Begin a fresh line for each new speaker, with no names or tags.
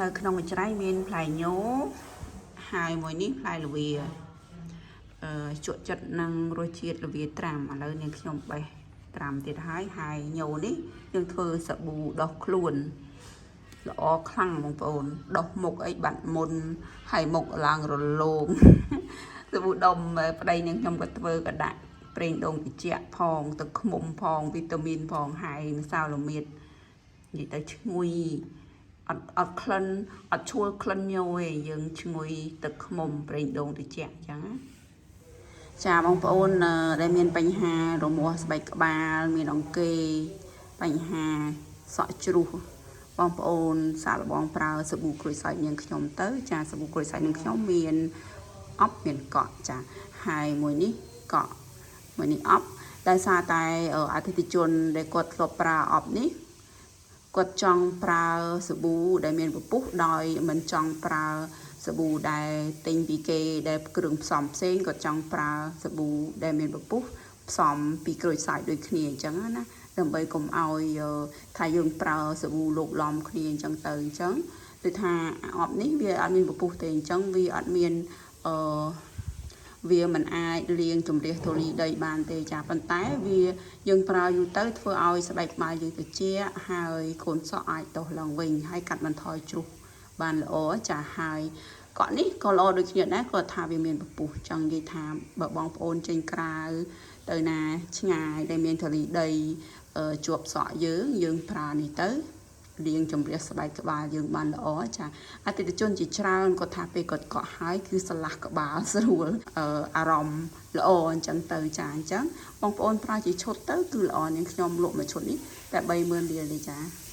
នៅក្នុងមួយច្រៃមានផ្លែញោហើយមួយនេះផ្លែល្វាអឺជក់ចិត្តនឹងរសជាតិល្វាត្រាំឥឡូវនាងខ្ញុំបេះត្រាំទៀតហើយហើយញោនេះយើងធ្វើសាប៊ូដោះខ្លួនល្អខ្លាំងបងប្អូនដោះមុខអីបាត់មុនហើយមុខឡើងរលោង សាប៊ូដុំប្តីនាងខ្ញុំក៏ធ្វើក៏ដាក់ប្រេងដូងត្រជាក់ផងទឹកឃ្មុំផងវីតាមីនផងហើយម្សៅរមៀតនិយាយទៅឈ្ងុយ អត់អត់ក្លិនអត់ឈួលក្លិនញយទេយើងឈ្ងុយទឹកឃ្មុំប្រេងដូងត្រជាក់អញ្ចឹងណាចាបងប្អូនអឺដែលមានបញ្ហារមាស់ស្បែកក្បាលមានអង្គេបញ្ហាសក់ជ្រុះបងប្អូនសាកល្បងប្រើសាប៊ូក្រូចសើចនាងខ្ញុំទៅចាសាប៊ូក្រូចសើចនាងខ្ញុំមានអប់មានកក់ចាហើយមួយនេះកក់មួយនេះអប់ដោយសារតែអតិថិជនដែលគាត់ធ្លាប់ប្រើអប់នេះ គាត់ចង់ប្រើសាប៊ូដែលមានពពុះដោយមិនចង់ប្រើសាប៊ូដែលទិញពីគេដែលគ្រឿងផ្សំផ្សេងគាត់ចង់ប្រើសាប៊ូដែលមានពពុះផ្សំពីក្រូចសើចដូចគ្នាអញ្ចឹងណាដើម្បីកុំឲ្យថាយើងប្រើសាប៊ូលោកឡំគ្នាអញ្ចឹងទៅអញ្ចឹងដូចថាអប់នេះវាអត់មានពពុះទេអញ្ចឹងវាអត់មានអឺ វាមិនអាចលាងជំរះធូលីដីបានទេចាប៉ុន្តែវាយើងប្រើយូរទៅធ្វើឲ្យស្បែកក្បាលយើងត្រជាក់ហើយកូនសក់អាចដុះឡើងវិញហើយកាត់បន្ថយជ្រុះបានល្អចាហើយកក់នេះក៏ល្អដូចគ្នាដែរគាត់ថាវាមានពពុះចង់និយាយថាបើបងប្អូនចេញក្រៅទៅណាឆ្ងាយដែលមានធូលីដីជាប់សក់យើងយើងប្រើនេះទៅលាងជំរះស្បែកក្បាលយើងបានល្អចាអតិថិជនជាច្រើនគាត់ថាពេលគាត់កក់ហើយគឺស្រឡះក្បាលស្រួលអារម្មណ៍ល្អអញ្ចឹងទៅចាអញ្ចឹងបងប្អូនប្រើជាឈុតទៅគឺល្អនាងខ្ញុំលក់មួយឈុតនេះតែ30000រៀលទេចា។